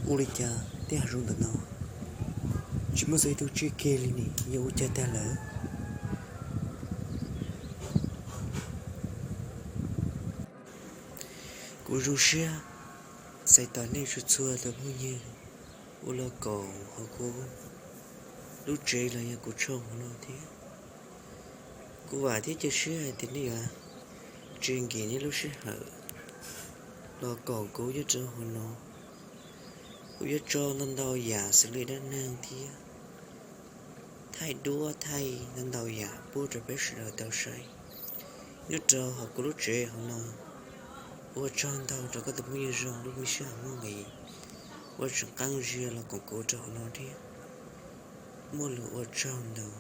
Ua li cas tej hav zoov ntawm no tsis muaj txog ib tug tsiaj kiag li ne, yog ua cas tag lawm? Kuv zoo siab txais tos nej txhua txhua tus phooj ywg uas los koom hauv kuv lub tsev los yog kuv channel no thiab. Kuv vam thiab cia siab hais tias nej yuav tsis nkim nej lub sij hawm los koom kuv nyob rau hauv no. Kuv yuav tso ntau ntau yam xws li dab neeg thiab thaij duab thaij ntau ntau yam pub rau peb sawv daws tau saib nyob rau hauv kuv lub tsev hauv no. Ua tsaug ntau rau koj tus phooj ywg zoo lub me sij hawm muaj nqis uas tseem qee zaus los koom kuv rau hauv no thiab. Muaj lus ua tsaug ntau.